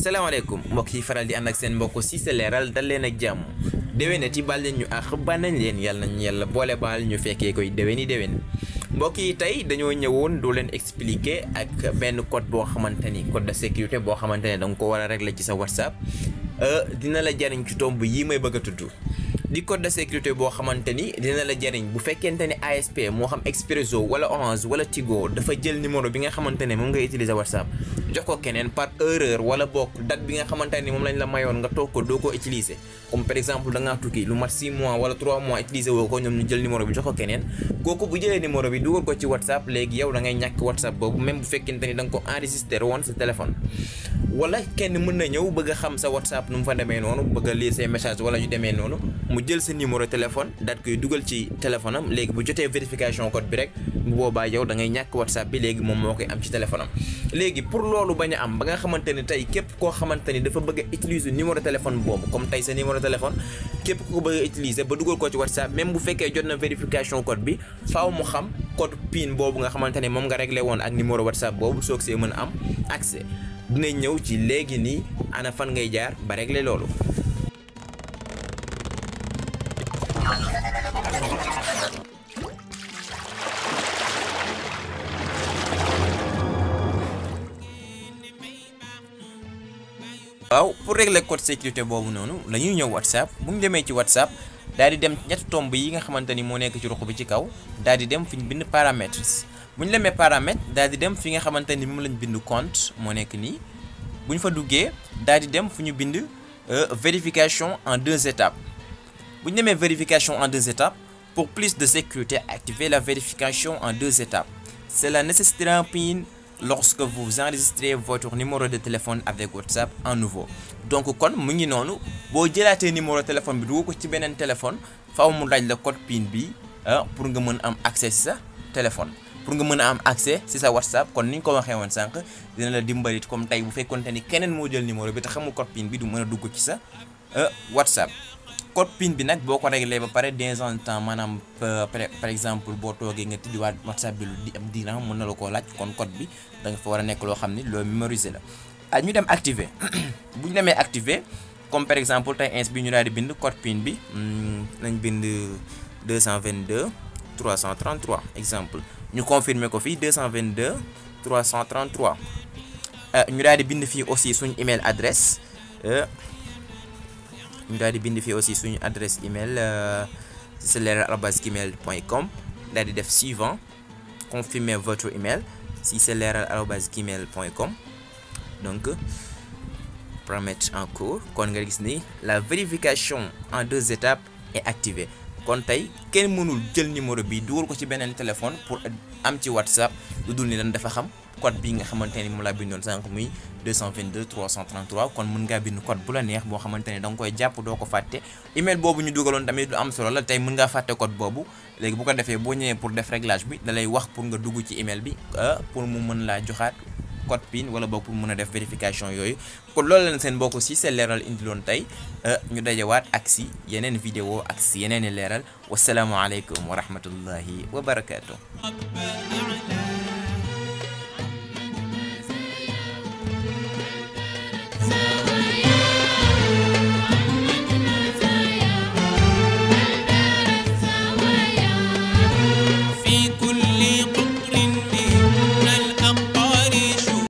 salaamaaleykum mbokk yi faral di ànd ak seen mbokk Cissé Leral dal leen ak jàmm déwénati baal leen ñu àq ba nañ leen yàlla nañ yàlla boole baal ñu fekkee koy déwéni déwén mbokk yi tey dañoo ñëwoon doo leen expliquer ak benn code boo xamante ni code de sécurité boo xamante ne da nga ko war a régler ci sa WhatsApp dina la jariñ ci tomb yi may bëgg a tudd di code de sécurité boo xamante ni dina la jariñ bu fekkente ni ASP moo xam Expresso wala Orange wala Tigo dafa jël numéro bi nga xamante ne moom nga utiliser WhatsApp jox ko keneen par erreur wala bokk date bi nga xamante ni moom lañ la mayoon nga toog ko doo ko utiliser comme par exemple da ngaa tukki lu mat 6 mois wala 3 mois utiliser woo ko ñoom ñu jël numéro bi jox ko keneen kooku bu jëlee numéro bi dugal ko ci WhatsApp léegi yow da ngay ñàkk WhatsApp boobu même bu fekkente ni da nga ko enregistré woon sa téléphone wala kenn mën na ñëw bëgg a xam sa WhatsApp nu mu fa demee noonu bëgg a lire say message wala ñu demee noonu mu jël sa numéro téléphone daat koy dugal ci téléphone am léegi bu jotee vérification code bi rek bu boobaa yow da ngay ñàkk WhatsApp bi léegi moom moo koy am ci téléphone am léegi pour loolu bañ a am ba nga xamante ni tey képp koo xamante ni dafa bëgg a utiliser numéro téléphone boobu comme tey sa numéro téléphone képp ku ko bëgg a utiliser ba dugal ko ci WhatsApp même bu fekkee jot na vérification code bi faaw mu xam code PIN boobu nga xamante ne moom nga réglé woon ak numéro WhatsApp boobu soog see mën a am accès dinañ ñëw ci léegi nii ana fan ngay jaar ba régler loolu. waaw pour régler code sécurité boobu noonu la ñuy ñëw WhatsApp bu ñu demee ci WhatsApp daal di dem ñetti tomb yi nga xamante ni moo nekk ci ruq bi ci kaw daal di dem fi ñu bind paramètres bu ñu demee paramètres daal di dem fi nga xamante ni moom lañ bind compte moo nekk nii bu ñu fa duggee daal di dem fu ñu bind vérification en 2 étapes bu ñu demee vérification en 2 étapes pour plus de sécurité activez la vérification en 2 étapes cela nécessitera un PIN lorsque vous enregistrez votre numéro de téléphone avec WhatsApp en nouveau donc kon mu ngi noonu boo jëlaatee numéro téléphone bi dugal ko ci beneen téléphone faaw mu laaj la code PIN bi pour nga mën am accès ci sa téléphone pour nga mën a am accès ci sa WhatsApp kon ni ñu ko waxee woon sànq dina la dimbali comme tey bu fekkoonte ni keneen moo jël numéro bi te xamul code PIN bi du mën a dugg ci sa WhatsApp code PIN bi nag boo ko réglé ba pare dans un temps maanaam par exemple boo toogee nga tijjiwaat WhatsApp bi lu di am diina mën na la koo laaj kon code bi da nga fa war a nekk loo xam ni loo mémoriser la ñu dem activer bu ñu demee activer comme par exemple tey ins bi ñu daal di bind code PIN bi nañ bind 222 333 exemple ñu confirmer ko fii 222 333 ñu daal di bind fii aussi suñu email adresse ñu daal di bind fii aussi suñu adresse email cisseleral@gmail.com daal di def suivant confirmer votre email cisseleral@gmail.com donc paramètres en cours kon nga gis ni la vérification en 2 étapes est activée kon tey kenn mënul jël numéro bi dugal ko ci beneen téléphone pour am ci WhatsApp lu dul ni lan dafa xam code bi nga xamante ni moom laa bindoon sànq muy 222 333 kon mën ngaa bind code bu la neex boo xamante ne da nga koy jàpp doo ko fàtte email boobu ñu dugaloon tamit du am solo la tey mën ngaa fàtte code boobu léegi bu ko defee boo ñëwee pour def réglage bi da lay wax pour nga dugg ci email bi pour mu mën laa joxaat code PIN wala boog pour mën a def vérification yooyu kon loolu leen seen mbokk Cissé Leral indiloon tey ñu dajewaat ak si yeneen vidéo ak si yeneen i leeral wasalaamualeykum wa rahmatullahi wa barakaatu.